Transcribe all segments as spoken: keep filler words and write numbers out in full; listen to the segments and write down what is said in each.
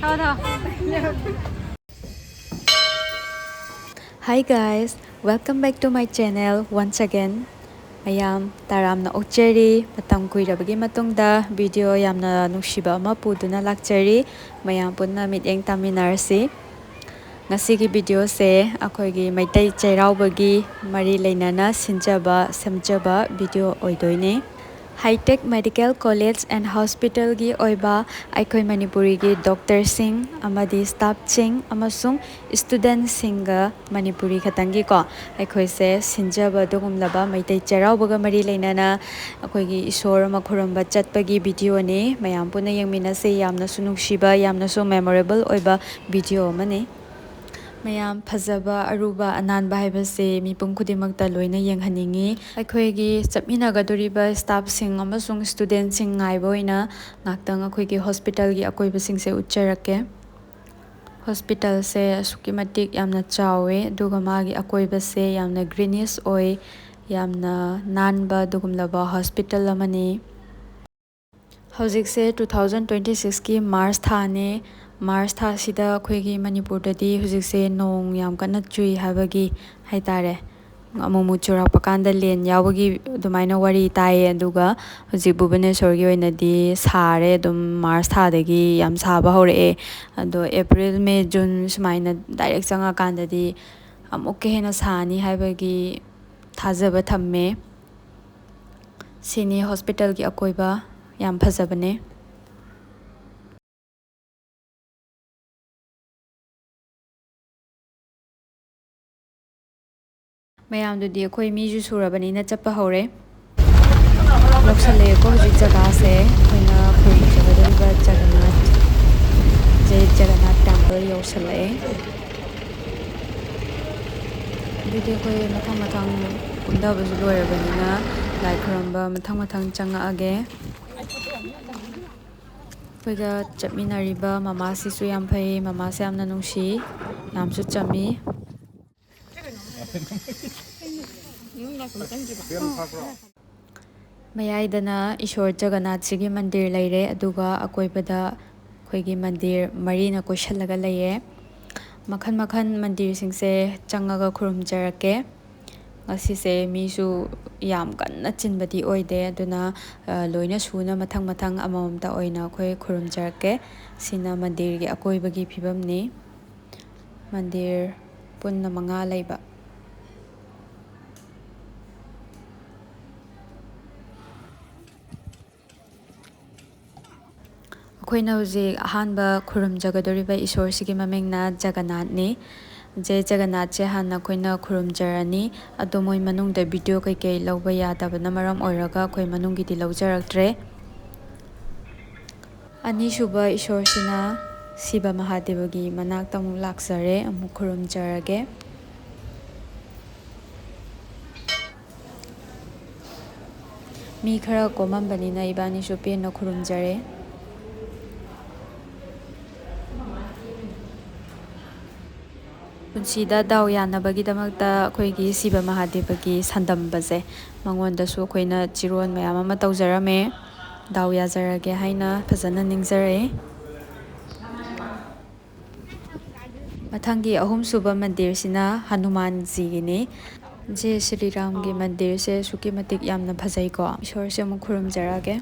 Hi guys, welcome back to my channel once again. ꯃꯌꯥꯝ ꯇꯔꯥꯝꯅ ꯑꯣꯛꯆꯔꯤ꯫ ꯃꯇꯝ ꯀꯨꯏꯔꯕꯒꯤ ꯃꯇꯨꯡꯗ video ꯌꯥꯝꯅ ꯅꯨꯡꯁꯤꯕ ꯑꯃ ꯄꯨꯗꯨꯅ ꯂꯥꯛꯆꯔꯤ꯫ ꯃꯌꯥꯝ ꯄꯨꯟꯅ ꯃꯤꯠꯌꯦꯡ ꯇꯥꯃꯤꯟꯅꯔꯁꯤ꯫ ꯉꯁꯤꯒꯤ videoꯁꯦ ꯑꯩꯈꯣꯏꯒꯤ ꯃꯩꯇꯩ ꯆꯩꯔꯥꯎꯕꯒꯤ ꯃꯔꯤ ꯂꯩꯅꯅ ꯁꯤꯟꯖꯕ ꯁꯦꯝꯖꯕ video ꯑꯣꯏꯗꯣꯏꯅꯦ꯫ Hitech Medical College and Hospitalꯒꯤ ꯑꯣꯏꯕ ꯑꯩꯈꯣꯏ ꯃꯅꯤꯄꯨꯔꯤꯒꯤ doctorꯁꯤꯡ ꯑꯃꯗꯤ staffꯁꯤꯡ ꯑꯃꯁꯨꯡ studentꯁꯤꯡꯒ ꯃꯅꯤꯄꯨꯔꯤ ꯈꯛꯇꯪꯒꯤꯀꯣ ꯑꯩꯈꯣꯏꯁꯦ ꯁꯤꯟꯖꯕ ꯑꯗꯨꯒꯨꯝꯂꯕ ꯃꯩꯇꯩ ꯆꯩꯔꯥꯎꯕꯒ ꯃꯔꯤ ꯂꯩꯅꯅ ꯑꯩꯈꯣꯏꯒꯤ ꯏꯁꯣꯔ ꯑꯃ ꯈꯨꯔꯨꯝꯕ ꯆꯠꯄꯒꯤ videoꯅꯤ꯫ ꯃꯌꯥꯝ ꯄꯨꯟꯅ ꯌꯦꯡꯃꯤꯟꯅꯁꯤ꯫ ꯌꯥꯝꯅꯁꯨ ꯅꯨꯡꯁꯤꯕ, ꯌꯥꯝꯅꯁꯨ memorable ꯑꯣꯏꯕ video ꯑꯃꯅꯤ꯫ ꯃꯌꯥꯝ, ꯐꯖꯕ, ꯑꯔꯨꯕ, ꯑꯅꯥꯟꯕ ꯍꯥꯏꯕꯁꯦ ꯃꯤꯄꯨꯝ ꯈꯨꯗꯤꯡꯃꯛꯇ ꯂꯣꯏꯅ ꯌꯦꯡꯍꯟꯅꯤꯡꯉꯤ꯫ ꯑꯩꯈꯣꯏꯒꯤ ꯆꯠꯃꯤꯟꯅꯒꯗꯧꯔꯤꯕ staffꯁꯤꯡ ꯑꯃꯁꯨꯡ studentꯁꯤꯡ ꯉꯥꯏꯕ ꯑꯣꯏꯅ ꯉꯥꯛꯇꯪ ꯑꯩꯈꯣꯏꯒꯤ hospitalꯒꯤ ꯑꯀꯣꯏꯕꯁꯤꯡꯁꯦ ꯎꯠꯆꯔꯛꯀꯦ꯫ Hospitalꯁꯦ ꯑꯁꯨꯛꯀꯤ ꯃꯇꯤꯛ ꯌꯥꯝꯅ ꯆꯥꯎꯋꯦ, ꯑꯗꯨꯒ ꯃꯥꯒꯤ ꯑꯀꯣꯏꯕꯁꯦ ꯌꯥꯝꯅ greenish ꯑꯣꯏ, ꯌꯥꯝꯅ ꯅꯥꯟꯕ ꯑꯗꯨꯒꯨꯝꯂꯕ hospital ꯑꯃꯅꯤ꯫ ꯍꯧꯖꯤꯛꯁꯦ two thousand twenty sixꯀꯤ March ꯊꯥꯅꯦ꯫ March ꯊꯥꯁꯤꯗ ꯑꯩꯈꯣꯏꯒꯤ ꯃꯅꯤꯄꯨꯔꯗꯗꯤ ꯍꯧꯖꯤꯛꯁꯦ ꯅꯣꯡ ꯌꯥꯝ ꯀꯟꯅ ꯆꯨꯏ ꯍꯥꯏꯕꯒꯤ ꯍꯥꯏꯇꯥꯔꯦ, ꯑꯃꯨꯛ ꯑꯃꯨꯛ ꯆꯨꯔꯛꯄ ꯀꯥꯟꯗ ꯂꯦꯟ ꯌꯥꯎꯕꯒꯤ ꯑꯗꯨꯃꯥꯏꯅ ꯋꯥꯔꯤ ꯇꯥꯏꯌꯦ꯫ ꯑꯗꯨꯒ ꯍꯧꯖꯤꯛ ꯚꯨꯕꯅꯦꯁꯣꯔꯒꯤ ꯑꯣꯏꯅꯗꯤ ꯁꯥꯔꯦ, ꯑꯗꯨꯝ March ꯊꯥꯗꯒꯤ ꯌꯥꯝ ꯁꯥꯕ ꯍꯧꯔꯛꯑꯦ꯫ ꯑꯗꯣ April, May, June ꯁꯨꯃꯥꯏꯅ direct ꯆꯪꯉꯀꯥꯟꯗꯗꯤ ꯑꯃꯨꯛꯀ ꯍꯦꯟꯅ ꯁꯥꯅꯤ ꯍꯥꯏꯕꯒꯤ ꯊꯥꯖꯕ ꯊꯝꯃꯦ꯫ ꯁꯤꯅꯤ hospitalꯒꯤ ꯑꯀꯣꯏꯕ, ꯌꯥꯝ ꯐꯖꯕꯅꯦ꯫ ꯃꯌꯥꯝꯗꯨꯗꯤ ꯑꯩꯈꯣꯏ ꯃꯤꯁꯨ ꯁꯨꯔꯕꯅꯤꯅ ꯆꯠꯄ ꯍꯧꯔꯦ꯫ ꯌꯧꯁꯜꯂꯛꯑꯦꯀꯣ ꯍꯧꯖꯤꯛ ꯖꯒꯥꯁꯦ, ꯑꯩꯈꯣꯏꯅ ꯈꯨꯔꯨꯝꯖꯒꯗꯧꯔꯤꯕ ꯖꯒꯟꯅꯥꯊ, ꯖꯩ ꯖꯒꯟꯅꯥꯊ temple ꯌꯧꯁꯜꯂꯛꯑꯦ꯫ ꯑꯗꯨꯗꯤ ꯑꯩꯈꯣꯏ ꯃꯊꯪ ꯃꯊꯪ ꯀꯨꯝꯊꯕꯁꯨ ꯂꯣꯏꯔꯕꯅꯤꯅ ꯂꯥꯏ ꯈꯨꯔꯨꯝꯕ ꯃꯊꯪ ꯃꯊꯪ ꯆꯪꯉꯛꯑꯒꯦ꯫ ꯑꯩꯈꯣꯏꯒ ꯆꯠꯃꯤꯟꯅꯔꯤꯕ ꯃꯃꯥꯁꯤꯁꯨ ꯌꯥꯝ ꯐꯩ꯫ ꯃꯃꯥꯁꯦ ꯌꯥꯝꯅ ꯅꯨꯡꯁꯤ, ꯌꯥꯝꯁꯨ ꯆꯝꯃꯤ꯫ ꯃꯌꯥꯏꯗꯅ ꯏꯁꯣꯔ ꯖꯒꯟꯅꯥꯊꯁꯤꯒꯤ ꯃꯟꯗꯤꯔ ꯂꯩꯔꯦ, ꯑꯗꯨꯒ ꯑꯀꯣꯏꯕꯗ ꯑꯩꯈꯣꯏꯒꯤ ꯃꯟꯗꯤꯔ ꯃꯔꯤꯅ ꯀꯣꯏꯁꯜꯂꯒ ꯂꯩꯌꯦ꯫ ꯃꯈꯜ ꯃꯈꯜ ꯃꯟꯗꯤꯔꯁꯤꯡꯁꯦ ꯆꯪꯉꯒ ꯈꯨꯔꯨꯝꯖꯔꯛꯀꯦ꯫ ꯉꯁꯤꯁꯦ ꯃꯤꯁꯨ ꯌꯥꯝ ꯀꯟꯅ ꯆꯤꯟꯕꯗꯤ ꯑꯣꯏꯗꯦ, ꯑꯗꯨꯅ, ꯑ, ꯂꯣꯏꯅ ꯁꯨꯅ ꯃꯊꯪ ꯃꯊꯪ ꯑꯃꯃꯝꯇ ꯑꯣꯏꯅ ꯑꯩꯈꯣꯏ ꯈꯨꯔꯨꯝꯖꯔꯛꯀꯦ꯫ ꯁꯤꯅ ꯃꯟꯗꯤꯔꯒꯤ ꯑꯀꯣꯏꯕꯒꯤ ꯐꯤꯕꯝꯅꯤ꯫ ꯃꯟꯗꯤꯔ ꯄꯨꯟꯅ ꯃꯉꯥ ꯂꯩꯕ꯫ ꯑꯩꯈꯣꯏꯅ ꯍꯧꯖꯤꯛ ꯑꯍꯥꯟꯕ ꯈꯨꯔꯨꯝꯖꯒꯗꯧꯔꯤꯕ ꯏꯁꯣꯔꯁꯤꯒꯤ ꯃꯃꯤꯡꯅ ꯖꯒꯟꯅꯥꯊꯅꯤ꯫ ꯖꯦ ꯖꯒꯟꯅꯥꯊꯁꯦ ꯍꯥꯟꯅ ꯑꯩꯈꯣꯏꯅ ꯈꯨꯔꯨꯝꯖꯔꯅꯤ, ꯑꯗꯣ ꯃꯣꯏ ꯃꯅꯨꯡꯗ ꯚꯤꯗꯤꯑꯣ ꯀꯩꯀꯩ ꯂꯧꯕ ꯌꯥꯗꯕꯅ ꯃꯔꯝ ꯑꯣꯏꯔꯒ ꯑꯩꯈꯣꯏ ꯃꯅꯨꯡꯒꯤꯗꯤ ꯂꯧꯖꯔꯛꯇ꯭ꯔꯦ꯫ ꯑꯅꯤꯁꯨꯕ ꯏꯁꯣꯔꯁꯤꯅ ꯁꯤꯕ ꯃꯍꯥꯗꯦꯕꯒꯤ ꯃꯅꯥꯛꯇ ꯑꯃꯨꯛ ꯂꯥꯛꯆꯔꯦ, ꯑꯃꯨꯛ ꯈꯨꯔꯨꯝꯖꯔꯒꯦ꯫ ꯃꯤ ꯈꯔ ꯀꯣꯝꯃꯝꯕꯅꯤꯅ ꯏꯕꯥꯅꯤꯁꯨ ꯄꯦꯟꯅ ꯈꯨꯔꯨꯝꯖꯔꯦ꯫ ꯄꯨꯟꯁꯤꯗ ꯗꯥꯎ ꯌꯥꯅꯕꯒꯤꯗꯃꯛꯇ ꯑꯩꯈꯣꯏꯒꯤ ꯁꯤꯕ ꯃꯍꯥꯗꯦꯕꯒꯤ ꯁꯟꯗꯝꯕꯁꯦ, ꯃꯉꯣꯟꯗꯁꯨ ꯑꯩꯈꯣꯏꯅ ꯆꯤꯔꯣꯟ ꯃꯌꯥꯝ ꯑꯃ ꯇꯧꯖꯔꯝꯃꯦ꯫ ꯗꯥꯎ ꯌꯥꯖꯔꯒꯦ ꯍꯥꯏꯅ ꯐꯖꯅ ꯅꯤꯡꯖꯔꯛꯑꯦ꯫ ꯃꯊꯪꯒꯤ ꯑꯍꯨꯝꯁꯨꯕ ꯃꯟꯗꯤꯔꯁꯤꯅ ꯍꯅꯨꯃꯥꯟꯖꯤꯒꯤꯅꯤ꯫ ꯖꯦ ꯁ꯭ꯔꯤꯔꯥꯝꯒꯤ ꯃꯟꯗꯤꯔꯁꯦ ꯑꯁꯨꯛꯀꯤ ꯃꯇꯤꯛ ꯌꯥꯝꯅ ꯐꯖꯩꯀꯣ꯫ ꯏꯁꯣꯔꯁꯦ ꯑꯃꯨꯛ ꯈꯨꯔꯨꯝꯖꯔꯛꯑꯒꯦ꯫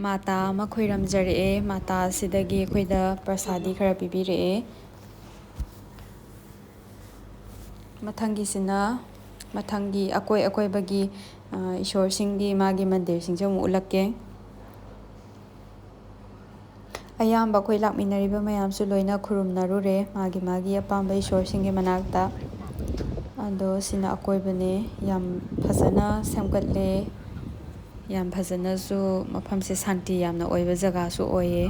ꯃꯥꯇꯥ ꯑꯃ ꯈꯣꯏꯔꯝꯖꯔꯛꯑꯦ꯫ ꯃꯥꯇꯥ ꯑꯁꯤꯗꯒꯤ ꯑꯩꯈꯣꯏꯗ ꯄ꯭ꯔꯁꯥꯗꯤ ꯈꯔ ꯄꯤꯕꯤꯔꯛꯑꯦ꯫ ꯃꯊꯪꯒꯤꯁꯤꯅ, ꯃꯊꯪꯒꯤ ꯑꯀꯣꯏ ꯑꯀꯣꯏꯕꯒꯤ, ꯑ, ꯏꯁꯣꯔꯁꯤꯡꯒꯤ, ꯃꯥꯒꯤ ꯃꯟꯗꯤꯔꯁꯤꯡꯁꯦ ꯑꯃꯨꯛ ꯎꯠꯂꯛꯀꯦ꯫ ꯑꯌꯥꯝꯕ ꯑꯩꯈꯣꯏ ꯂꯥꯛꯃꯤꯟꯅꯔꯤꯕ ꯃꯌꯥꯝꯁꯨ ꯂꯣꯏꯅ ꯈꯨꯔꯨꯝꯅꯔꯨꯔꯦ ꯃꯥꯒꯤ ꯃꯥꯒꯤ ꯑꯄꯥꯝꯕ ꯏꯁꯣꯔꯁꯤꯡꯒꯤ ꯃꯅꯥꯛꯇ꯫ ꯑꯗꯣ ꯁꯤꯅ ꯑꯀꯣꯏꯕꯅꯦ, ꯌꯥꯝ ꯐꯖꯅ ꯁꯦꯝꯒꯠꯂꯦ꯫ ꯌꯥꯝ ꯐꯖꯅꯁꯨ, ꯃꯐꯝꯁꯦ ꯁꯥꯟꯇꯤ ꯌꯥꯝꯅ ꯑꯣꯏꯕ ꯖꯒꯥꯁꯨ ꯑꯣꯏꯌꯦ꯫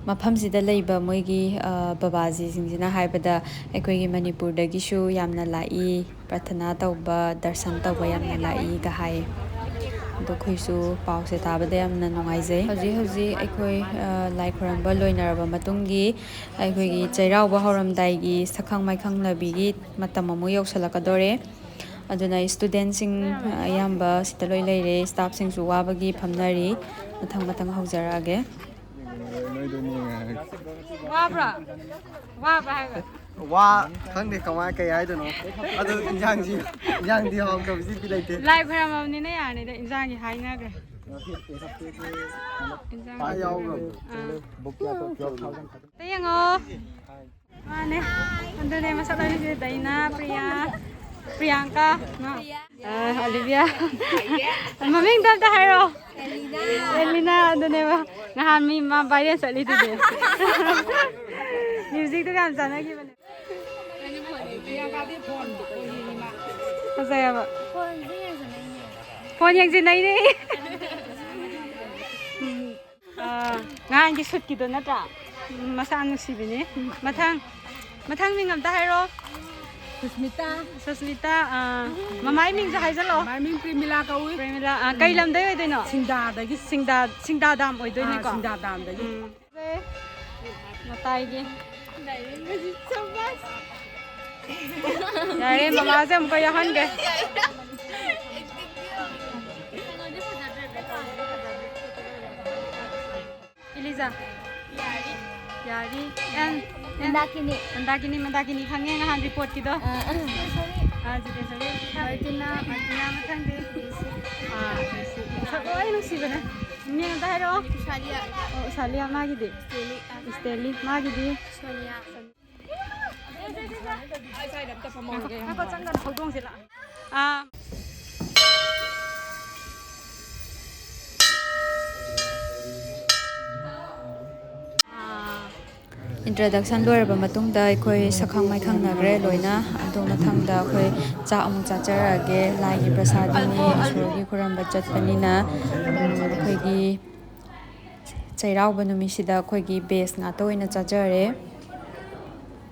ꯃꯐꯝꯁꯤꯗ ꯂꯩꯕ ꯃꯣꯏꯒꯤ, ꯑ, ꯕꯕꯥꯖꯤꯁꯤꯡꯁꯤꯅ ꯍꯥꯏꯕꯗ, ꯑꯩꯈꯣꯏꯒꯤ ꯃꯅꯤꯄꯨꯔꯗꯒꯤꯁꯨ ꯌꯥꯝꯅ ꯂꯥꯛꯏ, ꯄ꯭ꯔꯊꯅꯥ ꯇꯧꯕ, ꯗꯔꯁꯟ ꯇꯧꯕ ꯌꯥꯝꯅ ꯂꯥꯛꯏꯒ ꯍꯥꯏ꯫ ꯑꯗꯣ ꯑꯩꯈꯣꯏꯁꯨ ꯄꯥꯎꯁꯦ ꯇꯥꯕꯗ ꯌꯥꯝꯅ ꯅꯨꯡꯉꯥꯏꯖꯩ꯫ ꯍꯧꯖꯤꯛ ꯍꯧꯖꯤꯛ ꯑꯩꯈꯣꯏ, ꯑ, ꯂꯥꯏ ꯈꯣꯏꯔꯝꯕ ꯂꯣꯏꯅꯔꯕ ꯃꯇꯨꯡꯒꯤ ꯑꯩꯈꯣꯏꯒꯤ ꯆꯩꯔꯥꯎꯕ ꯍꯧꯔꯝꯗꯥꯏꯒꯤ ꯁꯛꯈꯪ ꯃꯥꯏꯈꯪꯅꯕꯤꯒꯤ ꯃꯇꯝ ꯑꯃꯨꯛ ꯌꯧꯁꯤꯜꯂꯛꯀꯗꯣꯔꯦ꯫ ꯑꯗꯨꯅ ꯏꯁꯇꯨꯗꯦꯟꯁꯤꯡ ꯑꯌꯥꯝꯕ ꯁꯤꯗ ꯂꯣꯏ ꯂꯩꯔꯦ꯫ ꯁ꯭ꯇꯥꯐꯁꯤꯡꯁꯨ ꯋꯥꯕꯒꯤ ꯐꯝꯅꯔꯤ꯫ ꯃꯊꯪ ꯃꯊꯪ ꯍꯧꯖꯔꯛꯑꯒꯦ꯫ ꯋꯥꯕ꯭ꯔꯥ? ꯋꯥꯕ꯭ꯔꯥ ꯍꯥꯏꯕ? ꯋꯥ ꯈꯪꯗꯦ ꯀꯃꯥꯏ ꯀꯩ ꯍꯥꯏꯗꯣꯏꯅꯣ꯫ ꯑꯗꯨ ꯏꯟꯖꯥꯡꯁꯤ, ꯏꯟꯖꯥꯡꯗꯤ ꯍꯥꯎꯇꯕꯁꯤꯗꯤ ꯂꯩꯇꯦ꯫ ꯂꯥꯏ ꯈꯣꯏꯔꯝꯃꯕꯅꯤꯅ ꯌꯥꯔꯅꯤꯗ, ꯏꯟꯖꯥꯡꯒꯤ ꯍꯥꯏꯅꯈ꯭ꯔꯦ꯫ ꯏꯟꯖꯥꯡ ꯄꯥ ꯌꯥꯎꯈ꯭ꯔꯕꯣ? ꯑꯥ꯫ ꯑꯝꯇ ꯌꯦꯡꯉꯣ꯫ ꯃꯥꯅꯦ꯫ ꯑꯗꯨꯅꯦ ꯃꯁꯛ ꯂꯣꯏꯅꯁꯦ ꯗꯩꯅꯥ, ꯄ꯭ꯔꯤꯌꯥ, ꯄ꯭ꯔꯤꯌꯥꯡꯀꯥ, ꯅꯣ? ꯑ, ꯑꯣꯂꯤꯚꯤꯌꯥ꯫ ꯃꯃꯤꯡꯗꯣ ꯑꯝꯇ ꯍꯥꯏꯔꯣ꯫ ꯑꯦꯂꯤꯅꯥ꯫ ꯑꯦꯂꯤꯅꯥ, ꯑꯗꯨꯅꯦꯕ꯫ ꯅꯍꯥꯟ ꯃꯤ ꯃꯥ viral ꯆꯠꯂꯤꯗꯨꯗꯤ꯫ Musicꯇꯨꯒ ꯌꯥꯝ ꯆꯥꯟꯅꯈꯤꯕꯅꯦ꯫ ꯐꯖꯩꯌꯦꯕ꯫ ꯐꯣꯟ ꯌꯦꯡꯁꯤꯟꯅꯩꯅꯦ꯫ ꯎꯝ꯫ ꯑꯥ, ꯉꯍꯥꯟꯒꯤ ꯁꯨꯠꯀꯤꯗꯣ ꯅꯠꯇ꯭ꯔꯥ? ꯎꯝ, ꯃꯁꯛ ꯌꯥꯝ ꯅꯨꯡꯁꯤꯕꯤꯅꯤ꯫ ꯃꯊꯪ, ꯃꯊꯪ ꯃꯤꯡ ꯑꯝꯇ ꯍꯥꯏꯔꯣ꯫ ꯁꯨꯁꯃꯤꯇꯥ꯫ ꯁꯨꯁꯃꯤꯇꯥ, ꯑꯥ, ꯃꯃꯥꯏ ꯃꯤꯡꯁꯨ ꯍꯥꯏꯖꯜꯂꯛꯑꯣ꯫ ꯃꯃꯥꯏ ꯃꯤꯡ ꯄ꯭ꯔꯦꯃꯤꯂꯥ ꯀꯧꯏ꯫ ꯄ꯭ꯔꯦꯃꯤꯂꯥ, ꯑꯥ, ꯀꯩ ꯂꯝꯗꯩ ꯑꯣꯏꯗꯣꯏꯅꯣ? ꯁꯤꯡꯗꯥꯗꯒꯤ꯫ ꯁꯤꯡꯗꯥ, ꯁꯤꯡꯗꯥ ꯗꯥꯝ ꯑꯣꯏꯗꯣꯏꯅꯤꯀꯣ? ꯑꯥ, ꯁꯤꯡꯗꯥ ꯗꯥꯝꯗꯒꯤ꯫ ꯎꯝ꯫ ꯃꯇꯥꯏꯒꯤ꯫ ꯌꯥꯔꯦ, ꯃꯃꯥꯁꯦ ꯑꯃꯨꯛꯀ ꯌꯥꯎꯍꯟꯒꯦ꯫ ꯏꯂꯤꯖꯥ꯫ ꯌꯥꯔꯤ꯫ And, and. ꯃꯟꯗꯥꯀꯤꯅꯤ꯫ ꯃꯟꯗꯥꯀꯤꯅꯤ, ꯃꯟꯗꯥꯀꯤꯅꯤ ꯈꯪꯉꯦ ꯅꯍꯥꯟ ꯔꯤꯄꯣꯔꯠꯀꯤꯗꯣ꯫ ꯑꯥ, ꯑꯥ꯫ ꯑꯥ, ꯖꯤꯇꯦꯁꯣꯔꯤ꯫ ꯃꯥꯔꯇꯤꯅꯥ꯫ ꯃꯥꯔꯇꯤꯅꯥ ꯃꯊꯪꯗꯤ꯫ ꯑꯥ, ꯃꯁꯛ ꯂꯣꯏ ꯅꯨꯡꯁꯤꯕꯅꯦ꯫ ꯃꯤꯡ ꯑꯝꯇ ꯍꯥꯏꯔꯛꯑꯣ꯫ ꯁꯥꯂꯤꯌꯥ꯫ ꯑꯣ, ꯁꯥꯂꯤꯌꯥ ꯃꯥꯒꯤꯗꯤ? ꯁ꯭ꯇꯦꯂꯤ꯫ ꯁ꯭ꯇꯦꯂꯤ ꯃꯥꯒꯤꯗꯤ? ꯁꯣꯅꯤꯌꯥ꯫ ꯉꯥꯏꯈꯣ, ꯉꯥꯏꯈꯣ, ꯆꯪꯒꯅꯨ, ꯍꯧꯗꯣꯡꯁꯦ ꯂꯥꯛꯑꯦ꯫ ꯑꯥ꯫ ꯑꯥ꯫ Introduction ꯂꯣꯏꯔꯕ ꯃꯇꯨꯡꯗ ꯑꯩꯈꯣꯏ ꯁꯛꯈꯪ ꯃꯥꯏꯈꯪꯅꯈ꯭ꯔꯦ ꯂꯣꯏꯅ꯫ ꯑꯗꯨ ꯃꯊꯪꯗ ꯑꯩꯈꯣꯏ ꯆꯥꯛ ꯑꯃꯨꯛ ꯆꯥꯖꯔꯛꯑꯒꯦ꯫ ꯂꯥꯏꯒꯤ ꯄ꯭ꯔꯁꯥꯗꯅꯤ, ꯏꯁꯣꯔꯒꯤ ꯈꯨꯔꯝꯕ ꯆꯠꯄꯅꯤꯅ, ꯎꯝ, ꯑꯩꯈꯣꯏꯒꯤ ꯆꯩꯔꯥꯎꯕ ꯅꯨꯃꯤꯠꯁꯤꯗ ꯑꯩꯈꯣꯏꯒꯤ veg ꯉꯥꯛꯇ ꯑꯣꯏꯅ ꯆꯥꯖꯔꯦ꯫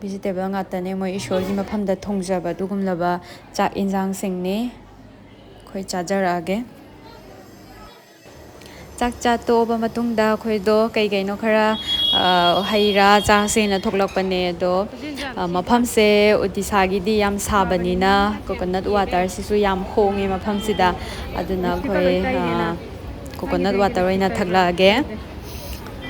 Vegetable ꯉꯥꯛꯇꯅꯦ, ꯃꯣꯏ ꯏꯁꯣꯔꯒꯤ ꯃꯐꯝꯗ ꯊꯣꯡꯖꯕ ꯑꯗꯨꯒꯨꯝꯂꯕ ꯆꯥꯛ ꯌꯦꯟꯁꯥꯡꯁꯤꯡꯅꯤ꯫ ꯑꯩꯈꯣꯏ ꯆꯥꯖꯔꯛꯑꯒꯦ꯫ ꯆꯥꯛ ꯆꯥ ꯇꯣꯛꯑꯕ ꯃꯇꯨꯡꯗ ꯑꯩꯈꯣꯏꯗꯣ ꯀꯩ ꯀꯩꯅꯣ ꯈꯔ, ꯑ, ꯍꯩ ꯔꯥ ꯆꯥꯁꯦꯅ ꯊꯣꯛꯂꯛꯄꯅꯦ꯫ ꯑꯗꯣ, ꯑ, ꯃꯐꯝꯁꯦ ꯎꯗꯤꯁꯥꯒꯤꯗꯤ ꯌꯥꯝ ꯁꯥꯕꯅꯤꯅ coconut waterꯁꯤꯁꯨ ꯌꯥꯝ ꯍꯣꯡꯉꯦ ꯃꯐꯝꯁꯤꯗ꯫ ꯑꯗꯨꯅ ꯑꯩꯈꯣꯏ, ꯑ, coconut water ꯑꯣꯏꯅ ꯊꯛꯂꯛꯑꯒꯦ꯫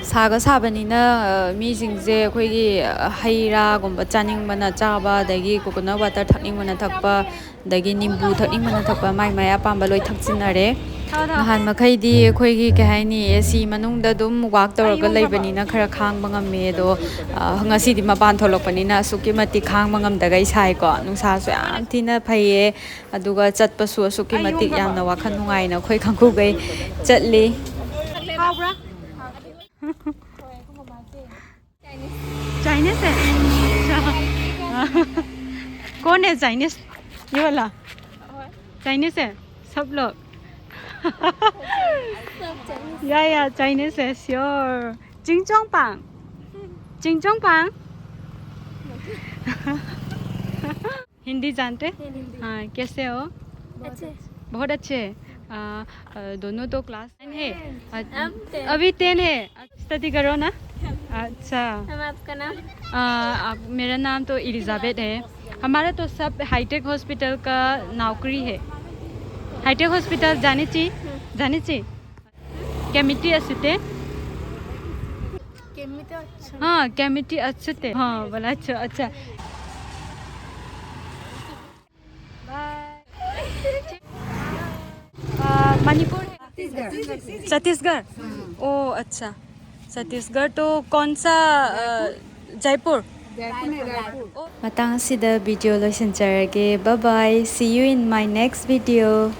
ꯁꯥꯒ ꯁꯥꯕꯅꯤꯅ, ꯑ, ꯃꯤꯁꯤꯡꯁꯦ ꯑꯩꯈꯣꯏꯒꯤ, ꯑ, ꯍꯩ ꯔꯥꯒꯨꯝꯕ ꯆꯥꯅꯤꯡꯕꯅ ꯆꯥꯕ, ꯑꯗꯒꯤ coconut water ꯊꯛꯅꯤꯡꯕꯅ ꯊꯛꯄ, ꯑꯗꯒꯤ ꯅꯤꯝꯕꯨ ꯊꯛꯅꯤꯡꯕꯅ ꯊꯛꯄ, ꯃꯥꯏ ꯃꯥꯏ ꯑꯄꯥꯝꯕ ꯂꯣꯏ ꯊꯛꯆꯤꯟꯅꯔꯦ꯫ ꯊꯛꯑꯣ, ꯊꯛꯑꯣ꯫ ꯅꯍꯥꯟ ꯃꯈꯩꯗꯤ ꯑꯩꯈꯣꯏꯒꯤ, ꯀꯩ ꯍꯥꯏꯅꯤ, AC ꯃꯅꯨꯡꯗ ꯑꯗꯨꯝ work ꯇꯧꯔꯒ ꯂꯩꯕꯅꯤꯅ ꯈꯔ ꯈꯥꯡꯕ ꯉꯝꯃꯦ꯫ ꯑꯗꯣ, ꯑ, ꯉꯁꯤꯗꯤ ꯃꯄꯥꯟ ꯊꯣꯛꯂꯛꯄꯅꯤꯅ ꯑꯁꯨꯛꯀꯤ ꯃꯇꯤꯛ ꯈꯥꯡꯕ ꯉꯝꯗꯒꯩ ꯁꯥꯏꯀꯣ꯫ ꯅꯨꯡꯁꯥꯁꯨ ꯌꯥꯝ ꯊꯤꯅ ꯐꯩꯌꯦ꯫ ꯑꯗꯨꯒ ꯆꯠꯄꯁꯨ ꯑꯁꯨꯛꯀꯤ ꯃꯇꯤꯛ ꯌꯥꯝꯅ ꯋꯥꯈꯜ ꯅꯨꯡꯉꯥꯏꯅ ꯑꯩꯈꯣꯏ ꯀꯥꯡꯒꯨꯈꯩ ꯆꯠꯂꯤ꯫ ꯍꯥꯎꯕ꯭ꯔꯥ? Chinese है? अच्छा। कौन है Chinese? ये वाला? Chinese है? सब लोग? या, या, Chinese है, sure। चिंगचोंगपांग। चिंगचोंगपांग। हिंदी जानते? हिंदी। हाँ, कैसे हो? अच्छे। बहुत अच्छे। आ, आ, दोनों तो class nine है। आ, हम ten। अभी ten है। Study करो ना। अच्छा। मैम, आपका नाम? आ, आप, मेरा नाम तो एलिजाबेथ है। हमारा तो सब हाईटेक हॉस्पिटल का नौकरी है। हाईटेक हॉस्पिटल जाने ची, जाने ची। কেমিটি আছাইতে? কেমিটি আছাইতে? हाँ, কেমিটি আছাইতে। हाँ, बोला, अच्छा, अच्छा। आ, मणिपुर है? छत्तीसगढ़। ओ, अच्छा। छत्तीसगढ़ तो कौन सा, अ, जयपुर? ꯃꯇꯥꯡ ꯑꯁꯤꯗ ꯚꯤꯗꯤꯑꯣ ꯂꯣꯏꯁꯤꯟꯖꯔꯒꯦ꯫ Bye bye, see you in my next video.